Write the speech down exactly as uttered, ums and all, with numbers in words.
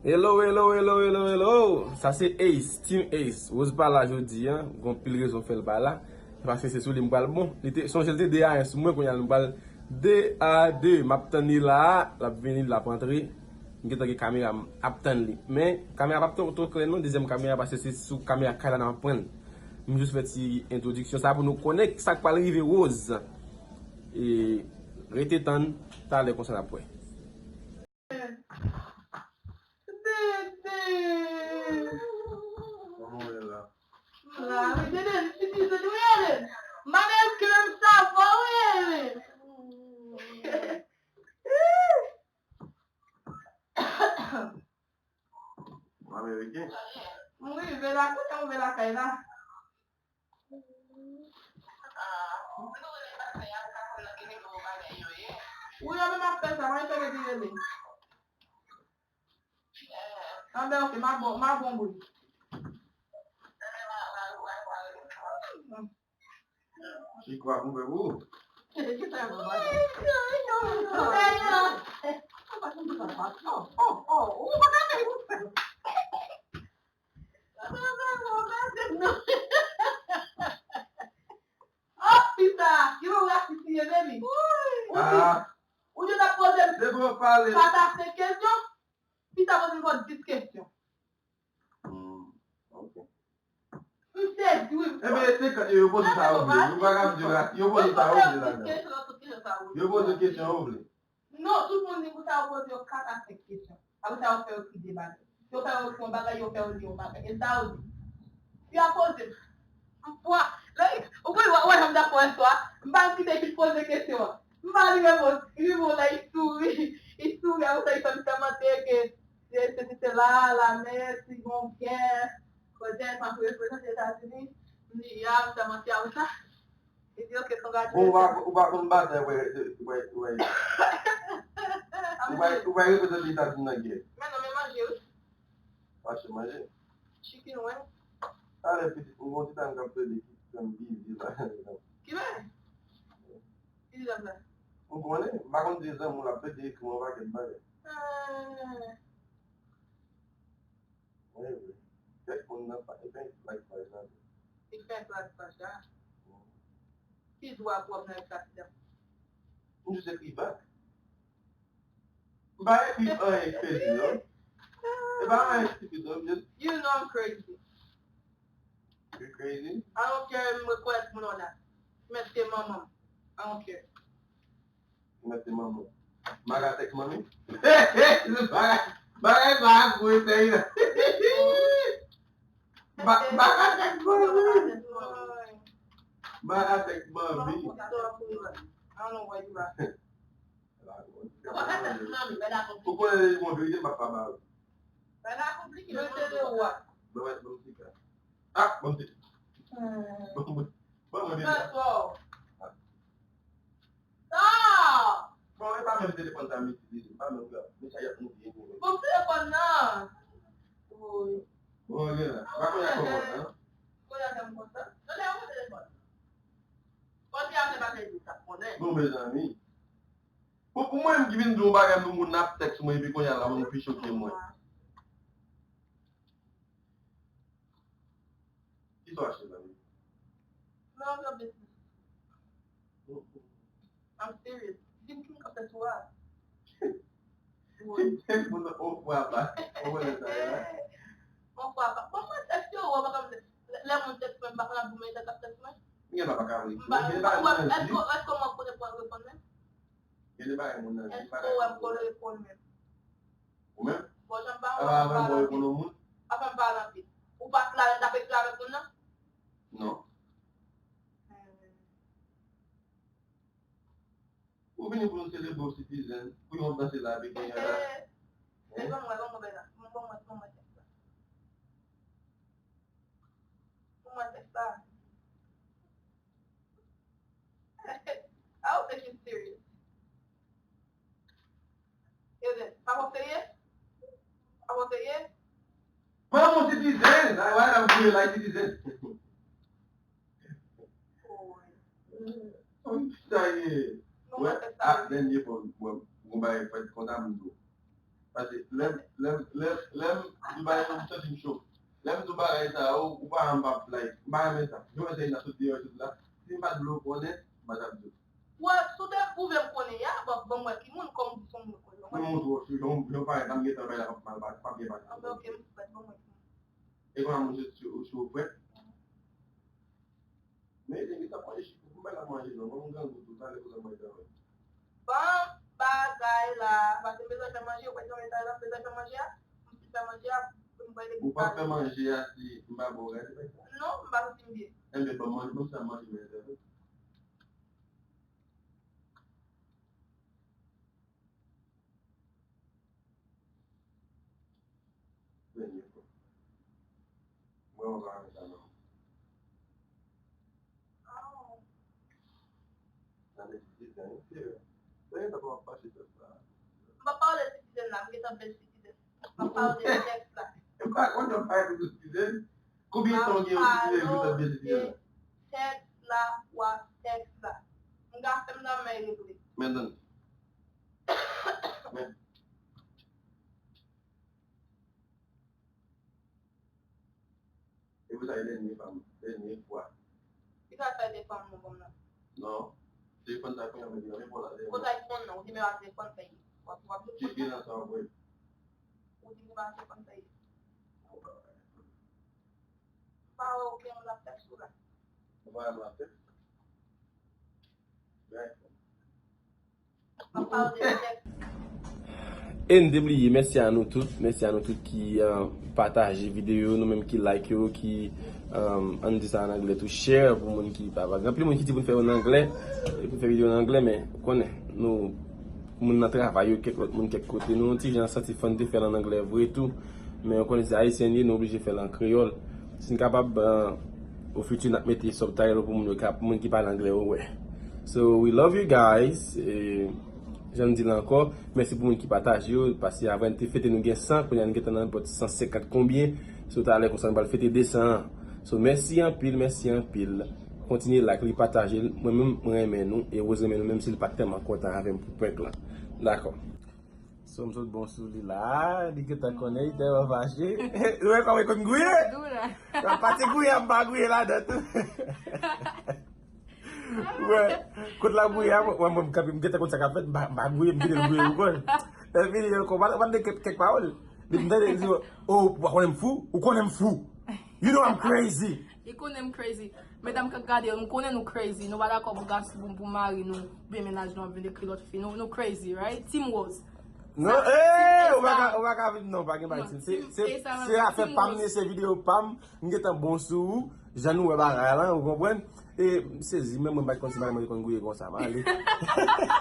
Hello, hello, hello, hello, hello. Sa se Ace, Team Ace. Rose pa la jodi a, gon pil rezon fè l pa la. Se paske se sou li m pral bon. Li te sonje l te de a en sou mwen, kounye a l m pral de a de. M ap tann li la a, l ap vini, l ap antre. M gentan gen kamera m ap tann li. Men kamera p ap twò, twò klè non, dezyèm kamera, paske se sou kamera kay la n ap pran l. M jis fè ti entwodiksyon sa pou nou konnen sa k pral rive Rose. E rete tann, talè konsa n ap wè. Dede! Kòman w ye la? La, wi, Dede, m sitize nou ye, Dede. M pa menm ke m sava w ye, Dede. M ameriken. M rive la, kote m rive lakay la? Wi, yo menm ap fè sa, mwen tande ki rele. Anben, ok, m a bon, m a bon boul. Chikwa pou fè pou ou. Oh, pita, ki moun rasis li ye, baby? Ou di, ou di w t ap poze m kat a senk kesyon? Pita poze m ankò dis kesyon. Hmm, ok. M sezi, wi. Ebyen, e senkant yo, yo poze sa yo vle. Yo pa ka di rasis, yo poze sa yo vle ladan. Yo poze kesyon yo vle. Non, tout moun di pou sa yo poze yo kat a senk kesyon. Apre sa, yo fè yo kriye bagay. Yo fè yo fè yon bagay, yo fè yo di yon bagay. E sa yo di. Yo ap poze m. M fwa. Lè, ou konn wè, wè jan m t ap fè yèswa. M pa kite li poze kesyon an. M ba li repons. Li bon la, li souri. Li souri, apre sa, li fè m kòmante ke se, se, se la, lamè, si gon gè, kote m ap reprezante Etazini. M di, ya, m kòmante a ou sa. Li di, ok, congratulations. Bon, ou pa, ou pa konn batay, wè, wè, wè. Ou pa, ou pa reprezante Etazini nan gè. Men non, men manje, wi. Mache manje. Chicken wing. Talè pitit, m gon ti dam k ap plede ki fè m bizi la. Ki bagay? Ki dam la? M konnen, m pa konn si se zanmi w l ap plede ekri m yon pakèt bagay. Ah. Wi, wi. Kèk moun nan pa, li fè like paj la tou. Li fè like paj la? Ki dwa pou w ap nan Instagram? M jis ekri back. M pa ekri anyen k pèdi, non. E pa anyen estipid, non, m jis. You know I'm crazy. You crazy? I don't care, m rekonèt moun nan. Mèt se manman m. I don't care. Mèt se manman. Back a sex mommy? Bagay, bagay sa a gwo, sèyè. Ba-, back a sex mommy. Back a sex mommy. I don't know why you laughing. Ou konnen li bon verite, m ap pa ba ou. Ban mwen, ban m ti ka. Ah, ban m ti ka. Ban mwen, ban mwen deja. Bon, e pa menm telefòn sa m itilize, m pa menm pran. Men sa y ap moute, moute. Bon, telefòn nan. Wi. Bon, gen la. Pa konnen ak kòmòt, non? Konnen ak kòmòt, non? Non, lè yon telefòn. Bon, ti ap fè pa fè di sa, konnen. Bon, mezanmi. Pou, pou mwen, m ki vin di yon bagay pou moun ap tèks mwen, epi kounye a la, moun pi choke mwen. Kisa w achte, zanmi? None of your business. I'm serious. Di m ki m ka fè sou a. Ti tèks moun nan, on fwa pa. On fwa pa. On fwa pa. Bon, mwen tèks yo, ou pa ka m lè, lè moun tèks mwen, m pa konn ap di mwen, tèks ap tèks mwen. M gen pa ka ri. M pa, m pa, èske, èske mwen konnen pou reponn mwen? Gen de bagay moun nan di, m pa ka reponn. Èske w wè m konn reponn menm? Ou menm? Bon, jan m pa wè w, m pa reponn yon moun. Avan m pale anpil. Ou pa t la lè m t ap ekri avèk moun nan? Non. Hmm. Ou vini pou nou selebre w Citizen, pou yon danse la, epi gen yon la. Ban mwen, ban mwen, ban mwen, ban mwen tèks la. Ban mwen tèks la. I don't think he's serious. Yo, pa bon serye? Pa bon serye? Mwen, mon Citizen! Ay, why I'm doing like Citizen? Sa ye. Wè, a, dènye fwa, wè, mwen bay fèt kontan m do. Paske lè m, lè m, lè m, lè m di bagay sa, m santi m cho. Lè m di w bagay sa, ou, ou pa janm p ap like. M pa renmen sa. Jan bagay sa sot deyò sot la. Si m pa t vle w konnen, m pa t ap di w. Wè, si w te pwouve m konnen ya, ban, ban m wè ki moun, kòm w di se yon moun ou konnen. Ban m wè ki moun. Mwen montre w, si yon, yon parèt la, m gentan bay la, p ap mal, p ap, p ap byen pase. Anben, oke, m prèt, ban m wè ki moun. E kòman moun se, se, se w prèt? Men li gentan manje, chifon, m bay la manje non, mwen m grangou tou, talè pou sa mwen travay. Ban bagay la, paske m bezwen fè manje, ou pa janm travay la, m bezwen fè manje a, m fin fè manje a, m pral depi. Ou p ap fè manje a si m pa ba w gade, se pa sa? Non, m pa santi m byen. Enben, ban m manje, ban m sa manje, men travay. Dènye fwa. Mwen, mwen pa renmen sa, non. Sa vle di, se zen, wi, se vre. Dènye tan, kòman w ap fache tèt sa? M pa pale sitizen la, m gentan bèl sitizen. M ap pale de tèks la. M pa konn, m pa konn sitizen. Konbyen tan w gen yon sitizen, m gentan bèl sitizen la? Tèks la, wa tèks la. M ka fè m nan men regle. Men tann. Men. E pou sa, e dènye fwa, dènye fwa. Ki sa fè de fanm nan fanm nan? Non. Telefòn sa kounye a mwen di nan men pon la. Kote iPhone nan, ou di men a telefòn sa ye. W ap, w ap di. Ki nan sa w voye? Ou di men a telefòn sa ye. Ou pa wè. M pa wè okenn moun ap tèks ou la. Ou pa wè moun ap tèks? Right. E n te bliye, mèsi a nou tout, mèsi a nou tout ki, ah, pataje videyo, nou menm ki like yo, ki, ah, ann di sa an anglè tou, share pou moun ki pa, pa gen anpil moun ki di pou n fè yo an anglè, e pou n fè videyo an anglè, men ou konnen, nou, moun nan travay yo, kèk lòt moun, kèk kote, nou yon ti jan santi fò n te fè l an anglè vre tou, men ou konnen se ayisyen n ye, nou oblije fè l an kreyòl. Si n kapab, ah, o fiti, n ap mete subtitle pou moun yo ka, pou moun ki pale anglè yo wè. So, we love you guys. E, jan m di l ankò, mèsi pou moun ki pataje yo, paske avè n te fete nou gen san, kounye a n gentan nan nenpòt san senkant konbyen. So, talè konsa n pral fete de san an. So, mèsi anpil, mèsi anpil. Kontinye like li, pataje l. Mwen menm, mwen renmen nou, e Rose renmen nou, menm si l pa t tèlman kontan avè m pou prank lan. Dakò. So, m sot bon sou li la, li gentan konnen, li tèlman fache. Ou wè kòman li konn gouye? L ap pati gouye, m pa gouye ladan tou. Ou wè, kote l ap gouye a, mwen, mwen, mwen, m kanpe, m gentan konn sa k ap fèt, m pa, m pa gouye, m kite l gouye pou kò l. Lè l vini ankò, m pa, m pa tande kèk, kèk pawòl. Depi m tande, li di, "Oh, ou pa konnen m fou? Ou konnen m fou? You know I'm crazy." Li konnen m crazy. Medam k ap gade yo, m konnen nou crazy. Nou pa dakò pou gas, pou, pou mari nou, oubyen mennaj nou ap vin ekri lòt fi. Nou, nou crazy, right? Team Rose. Non, eh, ou pa ka, ou pa ka vin, non, pa gen bagay. Se, se, se afè pa m, se videyo pa m. M gentan bon sou ou. Jan nou wè bagay lan, ou konprann? E m sezi, menm mwen m pa t konn si bagay mwen te konn gouye konsa, m ale.